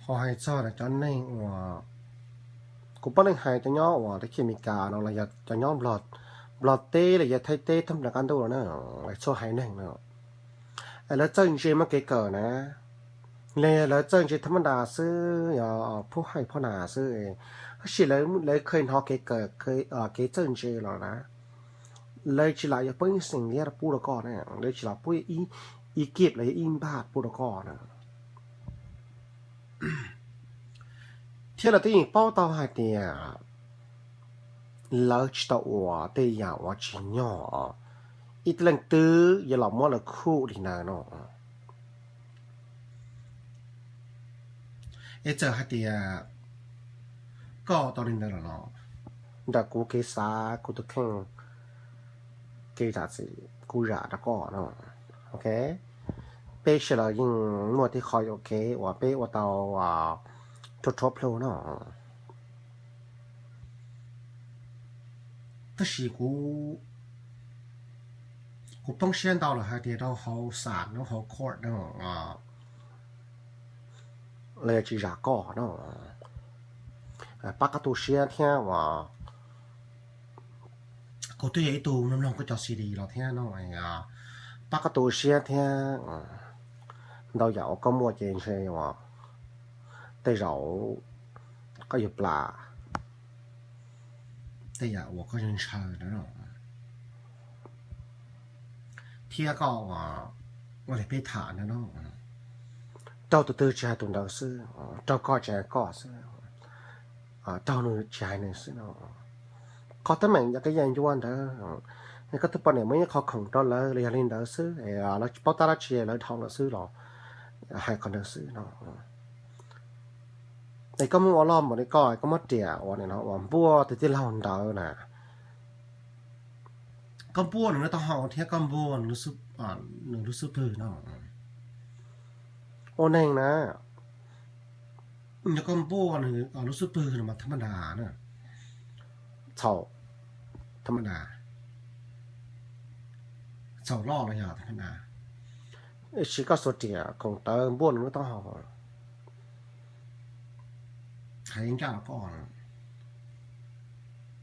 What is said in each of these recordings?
Ho hais txog cov neeg uas, kuv pom neeg hais cov nyob uas teb chaws Amelikas no los yog cov nyob Nplog teb los yog Thaib teb thoob plaws qab ntuj no na, lawv txhua haiv neeg no, lawv txawj ntse muaj kev kawm na, los yog lawv txawj ntse tham ma das xwb, yog phub hais phoj nas xwb, tab sis lawv kheev hnov kev kawm, kev txawj ntse los na, lawv tsis lam yuav poob ib xees liab pub rau koj na, lawv tsis lam pub ib kib los yog ib npaj pub rau koj na. Thiab lawv twb yeej paub tau hais tias lawv tsis tau ua tej yam uas tsis nyog ib tug leej twg yuav los muab lawv khuj li ntawd no. Es txawm hais tias koj tau li ntawd los los, ntawm kuv kev xav, kuv tus kheej, kev zam txim kuv zam rau koj no. Ok, peb sawv daws yeej muaj tej qho yuam kev uas peb ua tau rhuav rhuav plhu no. Tab sis kuv, kuv poob siab ntau lawm hais tias rau hauv xam no, hauv court no, lawv tsis zam koj no, pab koj tu siab thiab uas kuv twb yog ib tug mloog koj cov C D los thiab no, pab koj tu siab thiab. Ntau yam uas koj muaj ces ntshe uas tej zaum koj yuav plam tej yam uas koj ntshaw ntawd no, thiab koj ua li peb tham ntawd no, raug tus twg tsis hais tus ntawd xwb, raug koj tsis hais koj xwb, raug nws tsis hais nws xwb no. Qhov teeb meem yog koj yaj ncua ntawd, koj tus poj niam muaj ib qho khoom rau lawv los yog li ntawd xwb, lawv tsis paub tab dab tsi lawv dhau lawm xwb los hais qhov ntawd xwb no. Es koj muab ua loj npaum li koj, koj muab riam ua nim no uas npuaj tus tij laug ntawd na, koj npuaj nws lub taub hau thiab koj npuaj nws lub xub pwg no. Ua neeg na, yog koj npuaj nws lub xub pwg no mas tham ma das na, txhaum tham ma das, txhaum loj los yog tham ma das. Tab sis koj xuas riam koom tawv npuaj nws lub taub hau, hais ncaj rau koj,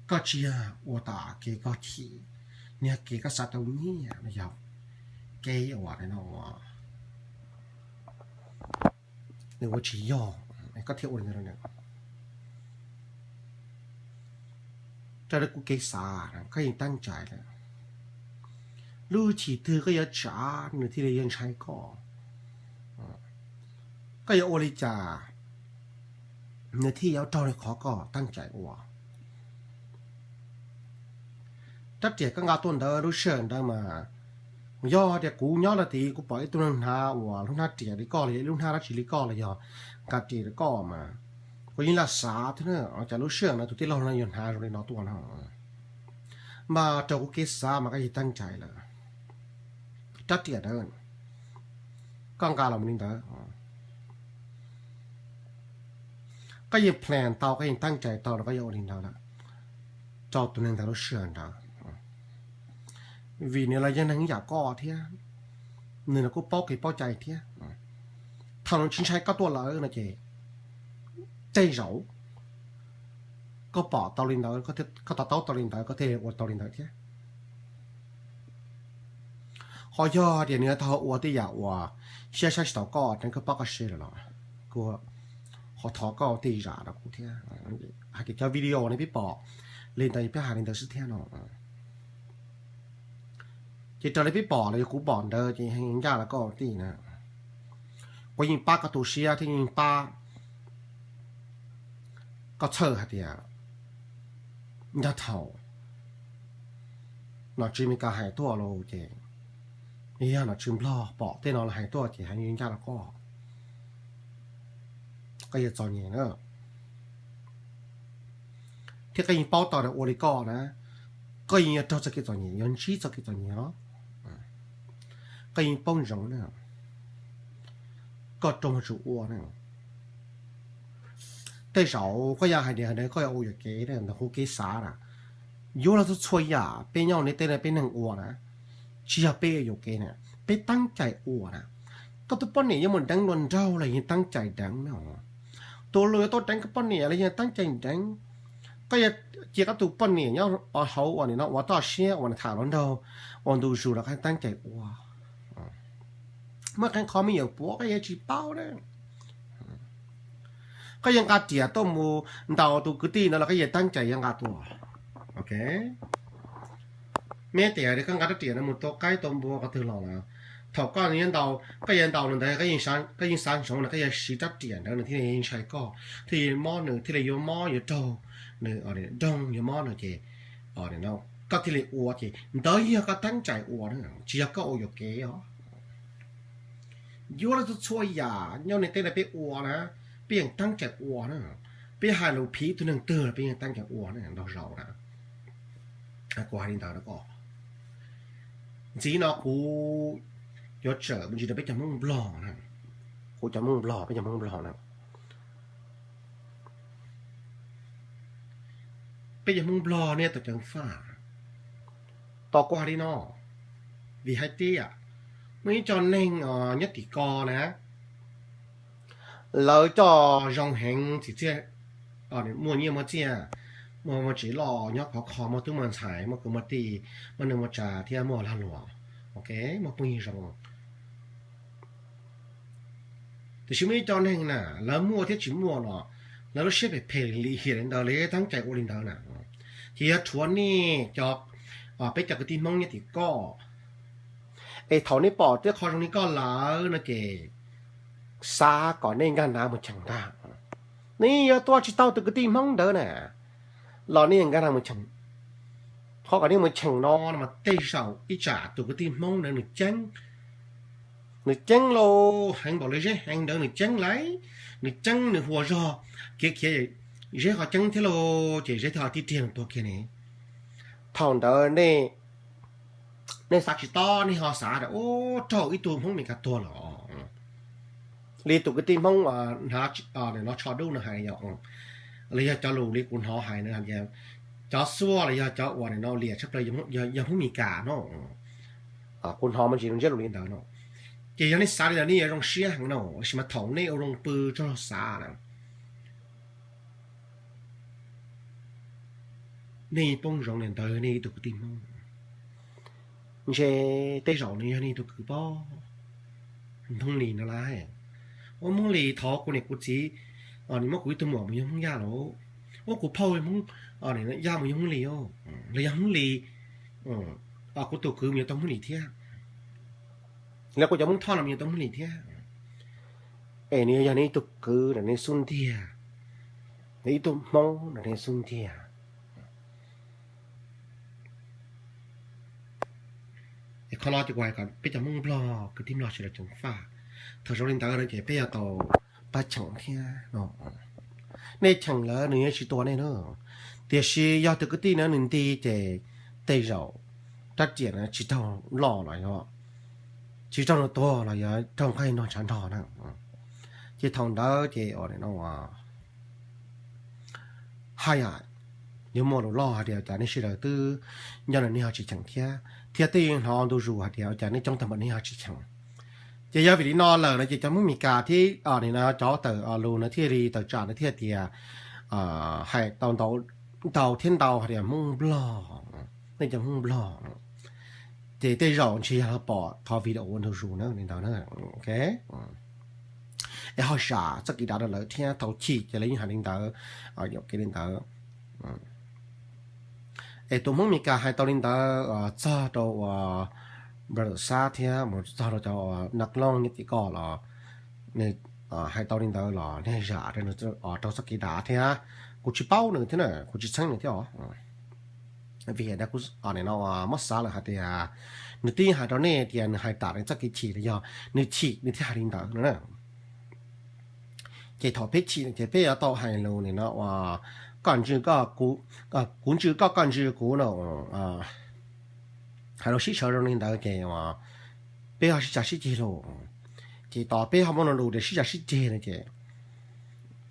koj tsis yog ua tom kev koj chim, nws yog kev koj xav tau nyiaj los yog kev uas no uas nws ua tsis yog, koj thiaj ua li ntawd. Raws li kuv kev xav, koj yeej teeb cai lawm, lub hwj chim twg koj yuav tsav nws thiaj li yuav ntshai koj? Koj yuav ua li cas nws thiaj yuav raug li qhov koj teeb cai ua? Rab riam koj nqa tuaj ntawd lub sij hawm ntawd mas, yog tias kuv nyob rau tid kuv pom ib tug neeg hnav uas lub hnab riam li koj los yog ib lub hnab dab tsi li koj los yog nqa riam li koj mas, kuv yeej laj xav thiab na, cas lub sij hawm no tus tij laug no yuav hnav zoo li no tuaj no. Mas raws kuv kev xav mas koj yeej teeb cai lawm. Rab riam ntawd koj nqa los mus li ntawd, koj yeej plan tau, koj yeej teeb cai tau los koj yuav ua li ntawd lawm rau tus neeg ntawd lub sij hawm ntawd. Vim nws los yog neeg ib yam koj thiab, nws los kuj paub kev paub cai thiab. Thaum nws tsis ntshai koj tuaj lawm no ces tej zaum koj pom tau li ntawd, koj to taub tau li ntawd, koj thiaj ua tau li ntawd thiab. Ho yog tias nws tau ua tej yam uas siab saib tsis taus koj, koj pab koj share lawm los, kuv ho thov koj tej zam rau kuv thiab. Hais tias cov video nej pib pom li ntawd, peb hais li ntawd xwb thiab no. Ces raws li peb pom los yog kuv pom ntawd ces yeej ncaj rau koj tij na. Kuv yeej pab koj tu siab thiab yeej pab koj txhawj hais tias ncaj thaum nom tswv Amelikas hais tuaj los ces, yog nom tswv Nplog pom tej no los hais tuaj ces yeej ncaj rau koj, koj yuav txom nyem na. Thiab koj yeej paub tau tias ua li koj na, koj yeej yuav raug txoj kev txom nyem, yuav ntsib txoj kev txom nyem os. Koj yeej paub ntsoov na, koj raug mus tsum ua na. Tej zaum koj yog hais tias koj yuav ua yuam kev ntawm kuv kev xav na, yuav los txhua txhua yam peb nyob nej tej no peb neeg ua na, tsis yog peb yuam kev na, peb teeb cai ua na. Koj tus poj niam yuav mus deev luag nraug los yeej teeb cai deev na. Tus luag yuav tuaj deev koj poj niam los yog teeb cai deev, koj yuav cia koj tus poj niam nyob hauv uas nim no ua toj siab uas nws tham hluas nraug ua ntu zus los koj teeb cai ua. Muaj qee qhov me nyuam puav koj yuav tsis paub na. Koj yuav nqa riam tuaj mus ntaus tus kwv tij ntawd los koj yuav teeb cai yuav nqa tuaj. Ok, me tias koj nqa rab riam no mus tua qaib tua npua qhov twg los lawm, thaum koj yuav ntaus, koj yuav ntaus nws ntawd koj yeej xav ntsoov no koj yuav siv rab riam ntawd nws thiaj li ntshai koj, thiaj li mob nws, thiaj li yuav mob yuav raug nws, doog yuav mob nws ces koj thiaj li ua ces ntawd yog koj teeb cai ua na, tsis yog koj ua yuam kev os. Yuav txhua txhua yam nyob niaj teb no peb ua na, peb yeej teeb cai ua na. Peb hais lus phim ib tug neeg twg los peb yeej teeb cai ua na, nraug zaus na. Kuv hais li ntawd na koj. Ntxiv no kuv yuav tawm me ntsis rau peb cov Hmoob Nplog na, kuv cov Hmoob Nplog, peb cov Hmoob Nplog na. Peb cov Hmoob Nplog nej tau ceev faj, tos kuv hais li no, vim hais tias muaj ib co neeg nyob tim ko na, lawv coj zoo heev txim txiaj, muaj nyiaj muaj txiaj, muaj muaj tsev loj nyob khov kho, muaj tub muaj ntxhais, muaj kwv muaj tij, muaj neej muaj tsav thiab muaj lag luam, ok, muaj phooj ywg zoo. Tiam sis muaj ib co neeg na, lawv muaj thiab tsis muaj los lawv lub siab phem phem lim hiam li ntawd, lawv teeb cai ua li ntawd na. Ces yog rhuav nej cov, peb cov kwv tij Hmoob nyob tim ko, es thaum nej pom tej qho zoo li ko lawm no ces xav kom nej nkag nav mus cheem ntag. Nej yuav tua tsis tau tus kwv tij Hmoob ntawd na, los nej nkag nav mus cheem. Qhov kom nej mus cheem no mas tej zaum ib tsam tus kwv tij Hmoob ntawd nws ceeb, nws ceeb lauj, heev npaum li zeb heev ntawd nws ceeb lauj, nws ceeb nws huas zog, khiav khiav zeb ho ceeb thiab lauj, ces zeb thiaj ho tib riag nws tuag kiag ne. Thaum ntawd nej xav tsis tau, nej ho xav tias ub raug ib tug Hmoob Mes Kas tuag lawm. Li tus kwv tij Hmoob no tsho dub no hais, los yog cov lus li kuv hnov hais no, cov xuaj los yog cov uas no liam tshaj plaws yog Hmoob Mes Kas no. Kuv hnov me ntsis ntsiab lus li ntawd no. Ces yog nej xav li ntawd nej yuav zoo siab heev no, tab sis mas thaum nej ua zoo pw txog xav na, nej poob zoov li ntawd nej ib tug kwv tij Hmoob. Ntshe tej zaum nws yog nej tus kwv pob. Hmoob Lis no lauj, ua Hmoob Lis thov kuv niam kuv txiv, nws muab kuv ib tug muam mus yug Hmoob Yaj lauj, ua kuv phauj Hmoob Yaj mus yug Hmoob Lis, los yog Hmoob Lis, kuv tus kwv mus yuav tau Hmoob Lis thiab, los kuv cov Hmoob Thoj no mus yuav tau Hmoob Lis thiab. Es nws yog nej ib tug kwv na, nej xub ntiag, nej ib tug Hmoob na, nej xub ntiag. Es qhov no ces kuv hais kom peb cov Hmoob Nplog kwv tij Nplog sawv daws ceev faj. Thaum zoo li ntawd no ces peb yuav tau pab cheem thiab no. Nej cheem lawm nws yeej tsis tua nej na. Tiam sis yog tus kwv tij na nws nti ces tej zaum rab riam na tsis raug loj los yog tsis raug nws tuag los yog raug nqaij nrog ntshav nrog na. Ces thaum ntawd ces haj yam yuav muaj lus loj hais tias cas nej sawv daws twb nco ntawm nej ho tsis cheem thiab, thiab twb yeej hnov ntu zus hais tias cas nej coob tag npaum nej ho tsis cheem. Ces yog vim li no lawm no ces cov Hmoob Mes Kas thiab cov tawm lus no thiaj li tawm tsam no thiaj tias hais tau ntau thiab ntau hais tias Hmoob Nplog, nej cov Hmoob Nplog. Ces tej zaum ntshe yog los pom qhov video ua ntu zus na li ntawd na. Es ho zam txoj kev dav rau lawv thiab, thaum chim ces lawv yeej hais li ntawd, yuam kev li ntawd. Es tus Hmoob Mes Kas hais tau li ntawd txog rau uas brother Xab thiab mus txog rau cov Nas Looj nyob tim ko los nws hais tau li ntawd los nej zam rau nws rau txoj kev dav thiab. Kuv tsis paub nws thiab na, kuv tsis txheeb nws thiab os. Vim no muab xav lawm hais tias nws twb hais rau nej tias nws hais tam nws txoj kev chim los yog nws chim nws thiaj hais li ntawd no na. Ces thaum peb chim ces peb yuav tau hais lus nim no uas koj ntswj koj, kuv ntswj koj, koj ntswj kuv no, hais lus sib sawv zoo li ntawd ces peb ho sib cav sib ceg lauj. Ces tos peb ho muaj lus tias sib cav sib ceg no ces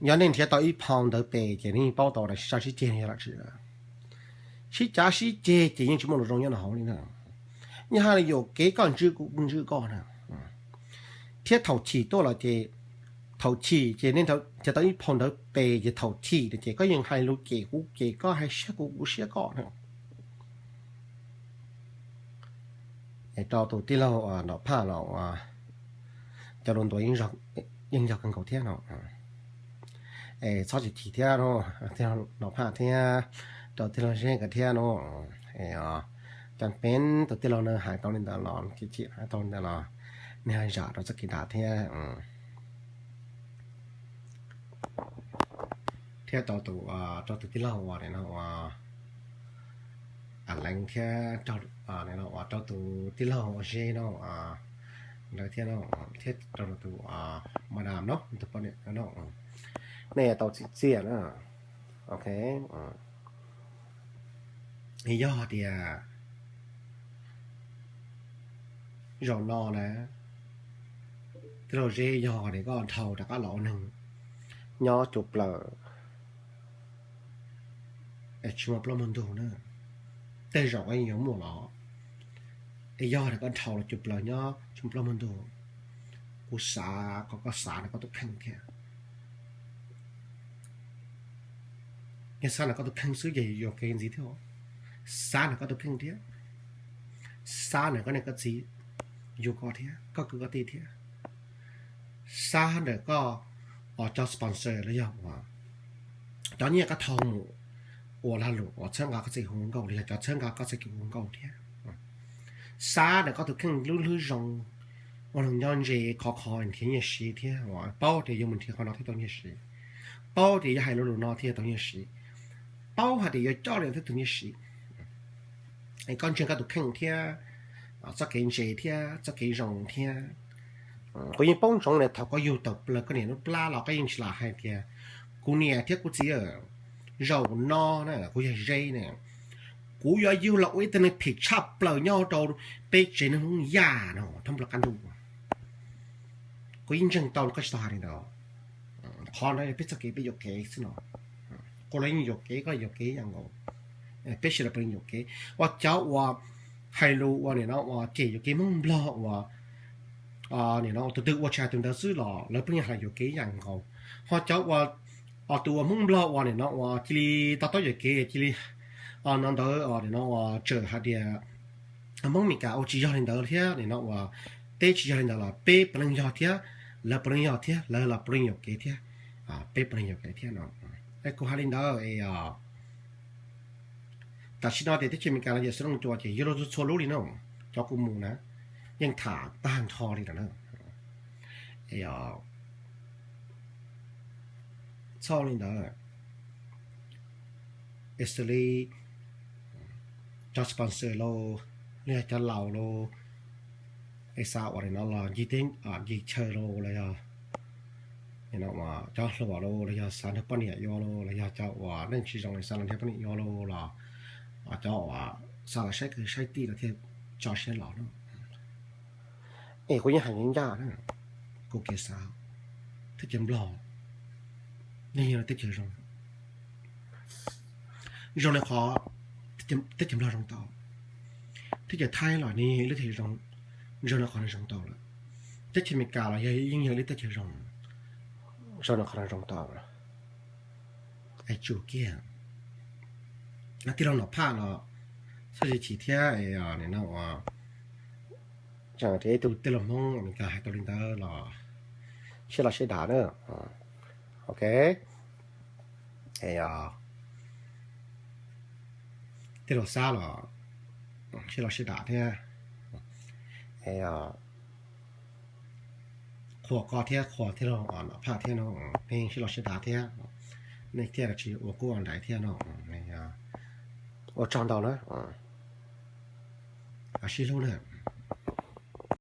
yog nej nrhiav tau ib phau ntawv pes ces nej yeej paub tau tias sib cav sib ceg yog lam tsis sib cav sib ceg ces yeej tsis muaj lus zoo nyob nram hauv li na. Yeej hais yuam kev koj ntswj kuv kuv ntswj koj na. Thiab thaum chim tuaj los ces thaum chim ces nej nrhiav tau ib phau ntawv pes ces thaum chim no ces koj yeej hais lus cem kuv cem koj, hais siab kuv kuv siab koj na. Es rau tus tij laug Nom Phaj los cov lus ntuas yeej yog kawg nkaus thiab no. Es txhob tsis chim thiab no, tij laug Nom Phaj thiab rau tij laug Zeb nkawd thiab no. Cov peb tus tij laug no hais tau li ntawd los, chim chim hais tau li ntawd los, nej ho zam rau txoj kev dag thiab. Thiab rau tus, rau tus tij laug uas no uas Leev thiab, uas rau tus tij laug Zeb no, ntawd thiab no, thiab rau tus madam no, tus poj niam no, nej tau txiv txiaj na. Ok. Yog tias zaum no na, tij laug Zeb, yog tias koj dhau rov qab los ua neeg nyob cuag plaws es tsis muaj plaub muaj ntug na, tej zaum koj yeej yuav muaj los. Es yog tias koj dhau los cuag plaws nyob tsis muaj plaub muaj ntug, kuv xav kom koj xav ntawm koj tus kheej thiab. Yog xav ntawm koj tus kheej xwb ces yuam kev ntxiv thiab. Xav ntawm koj tus kheej thiab, xav ntawm koj niam koj txiv, yug koj thiab, koj kwv koj tij thiab, xav ntawm koj, os, cov sponsor los yog cov nyiaj koj thau mus ua lag luam uas txhawb nqa koj txiv hu nkauj los yog cov txhawb nqa koj txiv hu nkauj thiab. Xav ntawm koj tus kheej lub hlwb zoo, ua neeg nyob ntse khov kho nrhiav nyiaj siv thiab, paub tias yuav mus nrhiav qhov no thiaj tau nyiaj siv, paub tias yuav hais lus lus no thiaj tau nyiaj siv, paub hais tias yuav coj li thiaj tau nyiaj siv. Es koj ntseeg koj tus kheej thiab, txoj kev ntse thiab txoj kev zoo thiab. Kuv yeej paub ntsoov na, thaum koj yug tawm plaws koj niam lub plab los koj yeej tsis lam hais tias, kuv niam thiab kuv txiv, zaum no na kuv yog Zeb na, kuv yuav yug los ua ib tug neeg phem tshaj plaws nyob rau peb tsev neeg Hmoob Yaj no thoob plaws qab ntuj. Kuv yeej ntseeg tau koj tsis tau hais li ntawd. Qhov no yog peb txoj kev peb yuam kev xwb no. Kuv los yeej yuam kev, koj yuam kev ib yam nkaus. Peb sawv daws puav leej yuam kev. Ua cov uas hais lus uas nim no uas cem yuam kev Hmoob Nplog uas nim no tus twg ua tsis hais tus ntawd xwb los lawv pheej yog hais yuam kev ib yam nkaus. Ho cov uas, tus uas Hmoob Nplog uas nim no uas cia li to taub yuam kev cia li no ntawd nim no uas tseem hais tias Hmoob Meskas ua tsis yog li ntawd thiab nim no uas teb tsis yog li ntawd los peb puav leej yog thiab, lawv puav leej yog thiab, lawv los puav leej yuam kev thiab, peb puav leej yuam kev thiab no. Es kuv hais li ntawd es tam sim no tias teb chaws Amelikas los yog xov tooj cua ces yuav luag txhua lub li no, cov kuv mus na yeej tham tag nrho li lawm na. Es txhob li ntawd, es xws li cov sponsor los, los yog cov laus los, es xav uas nim no los ncig teb ncig chaw los, los yog cov hluas los, los yog xav nrhiav poj niam yuav los, los yog cov uas neej tsis zoo xav los nrhiav poj niam yuav los, los cov uas xav los saib kwv saib tij los thiaj tso siab los no. Es kuv yeej hais ncaj na, kuv kev xav, teb chaws Nplog yeej yog teb chaws zoo, zoo li qhov teb chaws Nplog zoo tau, teb chaws Thaib los nws yog ib lub teb chaws zoo, zoo li qhov nws zoo tau lawm. Teb chaws Amelikas los yog yeej yog ib lub teb chaws zoo, zoo li qhov nws zoo tau lawm. Es tsum kiag, tij laug Nom Phaj los txhob tsis chim thiab, nim no uas tseem tias ib tug tij laug Hmoob Amelikas hais tau li ntawd los siab los siab dav na. Ok. Tij laug Xab los siab los siab dav thiab. Qhuas koj thiab qhuas tij laug Nom Phaj thiab no, nej siab los siab dav thiab, nej thiaj tsis ua kub ua ntaiv thiab no, ua tsaug ntau na. Sib hlub na.